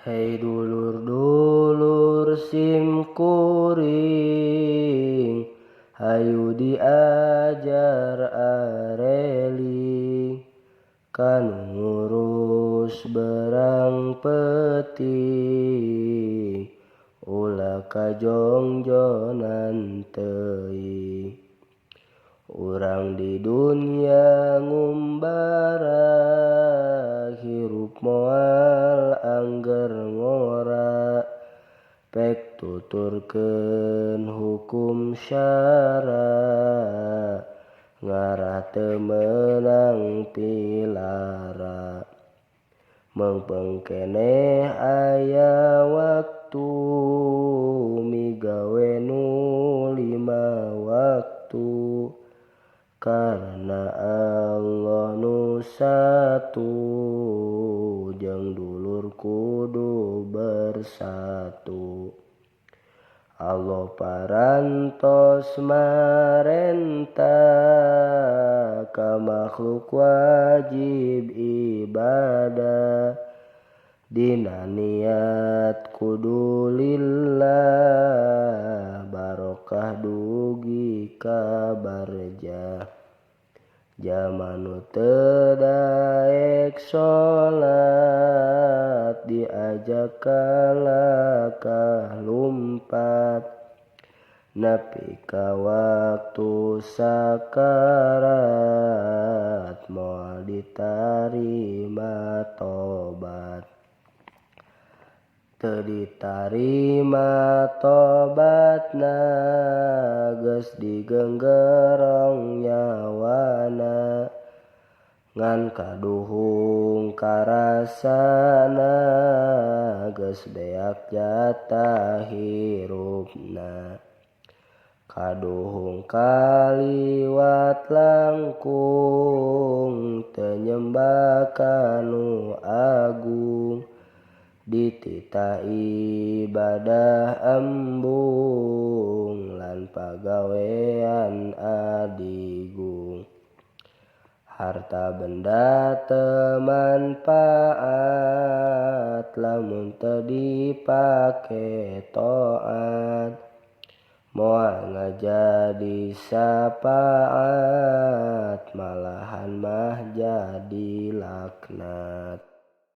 Hei dulur-dulur sim kuring, hayu diajar areling ka nu ngurus beurang peuting, ulah kajongjonan teuing. Urang di dunya ngumbara, hirup moal angger ngora, pek tuturkeun hukum syara, ngarah teu meunang pilara. Meungpeung keneh aya waktu, migawe nu lima waktu, karna Alloh nu satu, jeung dulur kudu bersatu. Alloh parantos marentah ka makhluk wajib ibadah, dina niat kudu lillah, barokah dugi ka barjah. Jalma nu teu daek salat, diajak kalakah lumpat, nepi ka waktu sakarat, moal ditarima tobat. Teu ditarima tobatna, geus digenggerong nyawana, ngan kaduhung karasana, geus beak jatah hirupna. Kaduhung kaliwat langkung, teu nyembah ka nu agung, dititah ibadah embung, lan pagawean adigung. Harta benda teu manpaat, lamun teu dipake taat, moal ngajadi sapaat, malahan mah jadi laknat.